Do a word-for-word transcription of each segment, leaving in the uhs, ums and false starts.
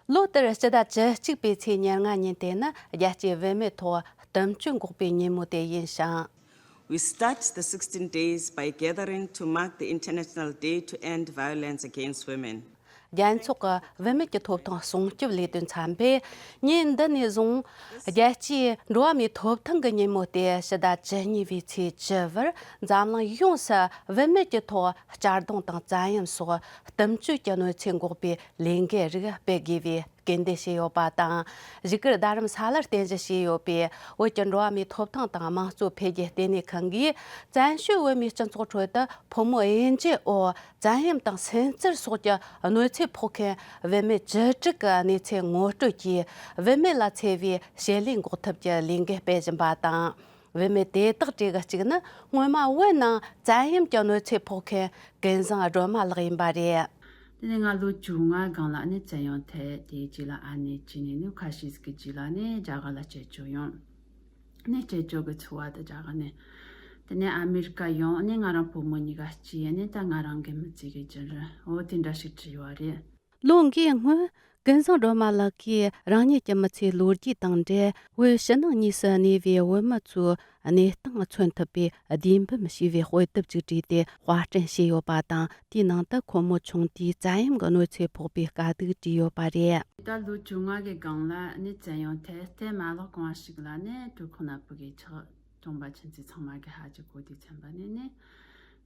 ལོ་ལྟར་སྤྱི་ཟླ་བཅུ་གཅིག་པའི་ཚེས་ཉེར་ལྔ་ཉིན་དེ་ནི་རྒྱལ་སྤྱིའི་བུད་མེད་ཐོག་གཏུམ་སྤྱོད་འགོག་པའི་ཉིན་མོ་དེ་ཡིན་ཞིང་། We start the sixteen days by gathering to mark the International Day to End Violence Against Women. རྒྱལ་ཚོགས་ཀྱི་བུད་མེད་ཀྱི་ཐོབ་ཐང་སྲུང་སྐྱོབ་ལས་དོན་ཚན་པས་ཉིན་འདི་ནས་བཟུང་རྒྱལ་སྤྱིའི་འགྲོ་བ་མིའི་ཐོབ་ཐང་གི་ཉིན་མོ་སྟེ་ཕྱི་ཟླ་བཅུ་གཉིས་པའི་ཚེས་བཅུ་བར་འཛམ་གླིང་ཡོངས་སུ་བུད་མེད་ཀྱི་ཐོག་གཅར་རྡུང་དང་བཙན་གཡེམ་སོགས་གཏུམ་སྤྱོད་ཀྱི་གནོད་འཚེ་འགོག་པའི་ལས་འགུལ་རིགས་སྤེལ་དགོས་པའི་སྐུལ་འདེད་བྱས་ཡོད་པ་དང་། བཞུགས་སྒར་རྡ་རམ་ས་ལར་རྟེན་གཞི་བྱས་ཡོད་པའི་བོད་ཀྱི་འགྲོ་བ་མིའི་ཐོབ་ཐང་དང་དམངས་གཙོ་འཕེལ་རྒྱས་ལྟེ་གནས་ཁང་གིས་བཙན་བྱོལ་བོད་མིའི་སྤྱི་ཚོགས་ཁྲོད་དུ་ཕོ་མོ་དབྱེ་འབྱེད་འོག་བཙན་གཡེམ་དང་སུན་གཙེར་སོགས་ཀྱི་གནོད་འཚེ་ཕོག་མཁན་བུད་མེད་བཅུ་དྲུག་གི་གནས་ཚུལ་ངོ་སྤྲོད་ཀྱིས། བུད་མེད་ལ་འཚེ་བའི་ཞི་ལུས་འགོག་ཐབས་ཀྱི་ལས་འགུལ་སྤེལ་བཞིན་པ་དང་། བུད་མེད་དེ་དག་གྲས་ཀྱི་གཅིག་ནི་སྔོན་མ་བོད་ནང་བཙན་གཡེམ་གྱི་གནོད་འཚེ་ཕོག་མཁན་ཀུན་བཟང་སྒྲོལ་མ་ལགས་ཡིན་པ་རེད། དེ་ནས་ང་ལོ་བཅོ་ལྔ་སྒང་ལ་ནི་བཙན་གཡེམ་ཐེབས། དེའི་རྗེས་ལ་ཨ་ནེ་གཅིག་ནས་ནི་ཁ་ཤས་ཀྱི་རྗེས་ལ་ནི་རྒྱ་གར་ལ་སྐྱེས་བཅུག་ཡོང་། ནི་སྐྱེས་བཅུག་གི་འཚོ་བ་དེ་རྒྱ་གར་ནས། དེ་ནས་ཨ་མེ་རི་ཀ་ཡོང་ནི་ང་རང་བུ་མོ་གཉིས་ཀ་སྐྱེས་ནི་ད་ང་རང་གི་མི་ཚེ་གི་རྒྱུན་རིང་འོ་དེ་འདྲ་ཞིག་བྲིས་ཡོད་རེད། ལོ་འགའི་སྔོན་ཀུན་བཟང་སྒྲོལ་མ་ལགས་ཀྱིས་རང་ཉིད་ཀྱི་མི་ཚེའི་ལོ་རྒྱུས་དང་འབྲེལ་བོད་ཕྱི་ནང་གཉིས་སུ་གནས་པའི་བོད་མི་ཚོའི་གནས་སྟངས་མཚོན་ཐུབ་པའི་བསྡུས་འབུམ་ཞེས་པའི་དཔེ་དེབ་ཅིག་བྲིས་ཏེ་དཔར་སྐྲུན་བྱས་ཡོད་པ་དང་། དེའི་ནང་དུ་ཁོ་མོ་ཆུང་དུས་བཙན་གཡེམ་གྱི་གནོད་འཚེ་ཕོག་པའི་དཀའ་སྡུག་བྲིས་ཡོད་པ་རེད། ད་ལོ་བཅོ་ལྔ་གི་སྒང་ལ་ནི་བཙན་གཡེམ་ཐེབས་ཏེ་མ་ལོག་གང་ཞིག་ལ་ནི་འབྲི་གུང་ན་བུ་གའི་ཆགས། གྲོང་པ་ཆུང་ཚེ་ཚང་མ་གི་ཧ་ཅི་གོ་དུས་ཚན་པ་ནི་ནི།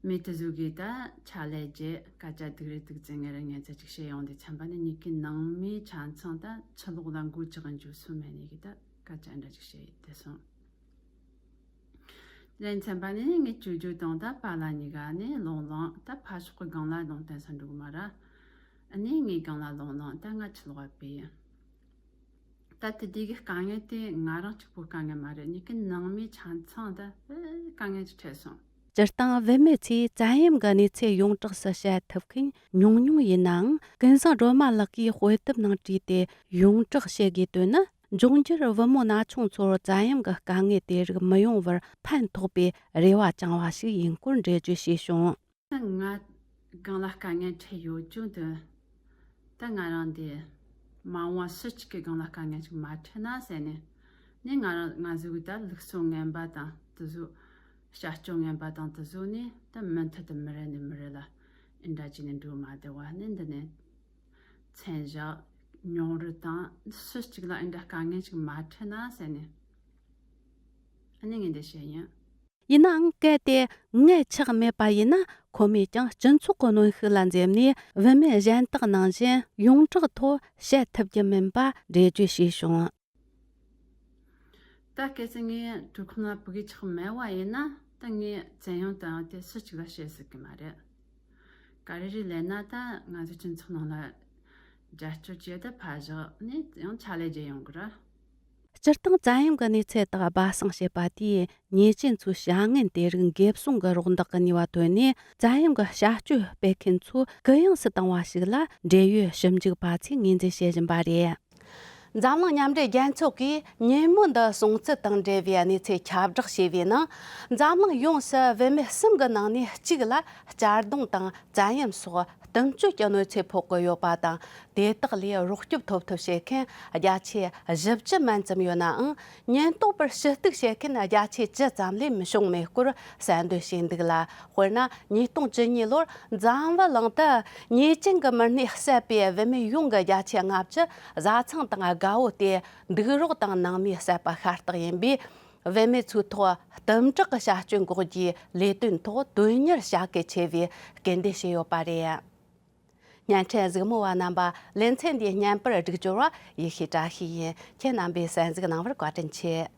མི་དེ་ཟུག་གིས་ད་ཆ་ལས་རྒྱས་སྐད་ཆ་སྡུག་རེ་སྡུག་ཙེ་ངན་རེ་ངན་ཙེ་ཅིག་བཤད་ཡོང་དུས་ཚན་པ་ནི་ཉིད་ཀྱི་ནང་མིའི་ཆ་ཚང་ད་ཆུ་ལོག་ལ་མགོ་ཅག་འཇུ་སུ་མེད་ནི་གི་ད་སྐད་ཆ་འདྲ་ཅིག་བཤད་ཡོད་དེ་སོང་། ལན་ཚན་པ་ནི་ངའི་ཅུ་ཅུ་དང་ད་པཱ་ལགས་གཉིས་ཀ་ནི་ལོང་ལོང་ད་ཕ་ཤོག་གི་སྒང་ལ་ལོང་བསྟན་ས་འགྲོ་གི་མ་ར། ཨ་ནི་ངའི་སྒང་ལ་ལོང་ལོང་ད་ང་ཆུ་ལོག་པ་པས། ད་དེ་དུས་ཀྱི་དཀའ་ངལ་དེ་ང་རང་གཅིག་པུ་དཀའ་ངལ་མ་རེད། ཉིད་ཀྱི་ནང་མི་ཆ་ཚང་ད་དཀའ་ངལ་ཅིག་འཕྲད་སོང་། སྤྱིར་བཏང་བུད་མེད་ཚོས་བཙན་གཡེམ་གྱི་གནས་ཚུལ་ཡོངས་གྲགས་སུ་བཤད་ཐུབ་མཁན་ཉུང་ཉུང་ཡིན་ནའང་། ཀུན་བཟང་སྒྲོལ་མ་ལགས་ཀྱིས་དཔེ་དེབ་ནང་བྲིས་ཏེ་ཡོངས་གྲགས་བཤད་དགོས་དོན་ནི། འབྱུང་འགྱུར་བུ་མོ་ན་ཆུང་ཚོར་བཙན་གཡེམ་གྱི་དཀའ་ངལ་དེ་རིགས་མི་ཡོང་བར་ཕན་ཐོགས་པའི་རེ་བ་བཅངས་པ་ཞིག་ཡིན་སྐོར་འགྲེལ་བརྗོད་བྱས་བྱུང་། ང་སྒང་ལ་དཀའ་ངལ་འཕྲད་ཡོད་ཀྱང་དུ། ད་ང་རང་འདི་མ་འོངས་སུ་གཅིག་གི་སྒང་ལ་དཀའ་ངལ་ཅིག་མ་འཕྲད་ན་ཟེར་ནས། ནི་ང་རང་ང་ཟིག་ད་ལུགས་སྲོལ་ངན་པ་དང་དུ་བཟོ། བྱ་སྤྱོད་ངན་པ་དང་དུ་བཟོ་ནི་ད་མུ་མཐུད་དུ་མི་རེ་ནས་མི་རེ་ལ་ཨེ་འདྲ་བྱས་ནས་འགྲོ་མ་བདེ་བ་ནི་འདི་ནས་མཚན་བཞག་མྱོང་རོལ་དང་སུ་གཅིག་ལ་ཨེ་འདྲ་དཀའ་ངལ་ཅིག་མ་འཕྲད་ན་ཟེར་ནས་ཨ་ནི་ངས་འདི་བཤད་ཡིན། ཡིན་ནའང་གལ་ཏེ་མངལ་ཆགས་མེད་པ་ཡིན་ན། ཁོ་མོས་ཀྱང་སྤྱི་ཚོགས་ཀྱི་གནོན་ཤུགས་ལ་འཛེམ་ནས་བུད་མེད་གཞན་དག་ནང་བཞིན་ཡོངས་གྲགས་ཐོག་བཤད་ཐུབ་ཀྱི་མིན་པ་འགྲེལ་བརྗོད་བྱས་བྱུང་། ད་གལ་སྲིད་ངས་གྲུ་ཁུང་ལ་བུ་གའི་ཆགས་མེད་པ་ཡིན་ན། ད་ངས་བཙན་གཡེམ་དང་དེ་སུ་གཅིག་ལ་བཤད་སྲིད་ཀྱི་མ་རེད། ག་རེ་རེད་ལབ་ན་ད་ང་ཚོ་སྤྱི་ཚོགས་ནང་ལ་རྒྱབ་སྐྱོར་བྱས་ཏེ་ཕར་བཞག་ནས་ཡང་ཕྱག་ལས་བརྒྱབ་ཡོང་གི་རེད། སྤྱིར་བཏང་བཙན་གཡེམ་གྱི་གནས་ཚུལ་དག་སྦ་གསང་བྱེད་པ་དེས་ཉེས་ཅན་ཚོའི་བྱ་ངན་དེ་རིགས་འགེབས་སྲུང་གི་རོགས་འདེགས་ཀྱི་ནུས་པ་ཐོན་ནས། བཙན་གཡེམ་གྱི་བྱ་སྤྱོད་སྤེལ་མཁན་ཚོ་གུ་ཡངས་སུ་བཏང་བ་ཞིག་ལ་འབྲེལ་ཡོད་ཞིབ་འཇུག་པ་ཚོས་ངོས་འཛིན་བྱེད་བཞིན་པ་རེད། འཛམ་གླིང་མཉམ་འབྲེལ་རྒྱལ་ཚོགས་ཀྱིས་ཉིན་མོ་འདི་སྲུང་བརྩི་དང་འབྲེལ་བའི་གནས་ཚུལ་ཁྱབ་བསྒྲགས་བྱས་པའི་ནང་། འཛམ་གླིང་ཡོངས་སུ་བུད་མེད་གསུམ་གྱི་ནང་ནས་གཅིག་ལ་གཅར་རྡུང་དང་བཙན་གཡེམ་སོགས་གཏུམ་སྤྱོད་ཀྱི་གནོད་འཚེ་ཕོག་གི་ཡོད་པ་དང་། དེ་དག་ལས་རོགས་སྐྱོབ་ཐོབ་ཐབས་བྱེད་མཁན་བརྒྱ་ཆ་བཞི་བཅུ་མན་ཙམ་ཡོད་ནའང་། ཉེན་རྟོག་པར་ཞུ་གཏུག་བྱེད་མཁན་བརྒྱ་ཆ་བཅུ་ཙམ་ལས་མི་བྱུང་མེད་སྐོར་གསལ་འདོན་བྱས་འདུག་ལ། དཔེར་ན། ཉིས་སྟོང་བཅུ་གཉིས་ལོར་འཛམ་བུ་གླིང་དུ་ཉེས་ཅན་གྱི་མི་སྣས་བསད་པའི་བུད་མེད་ཡོངས་ཀྱི་བརྒྱ་ཆ་ལྔ་བཅུ་བཟའ་ཚང་དང་དགའ་བོ་སྟེ། འདུག་རོགས་དང་ནང་མིས་བསད་པ་ཤ་སྟག་ཡིན་པས། བུད་མེད་ཚོའི་ཐོག་གཏུམ་དྲག་གི་བྱ་སྤྱོད་འགོག་རྒྱུའི་ལས་དོན་ཐོག་དོན་གཉེར་བྱ་གལ་ཆེ་བའི་སྐུལ་འདེད་བྱས་ཡོད་པ་རེད། བརྙན་འཕྲིན་གཟིགས་མོ་བ་རྣམ་པ། ལེ་ཚན་འདིའི་བརྙན་པར་སྒྲིག་སྦྱོར་བ་ཡེ་ཤེས་བཀྲ་ཤིས་ཡིན། ཁྱེད་རྣམ་པས་གསན་གཟིགས་གནང་བར་བཀའ་དྲིན་ཆེ།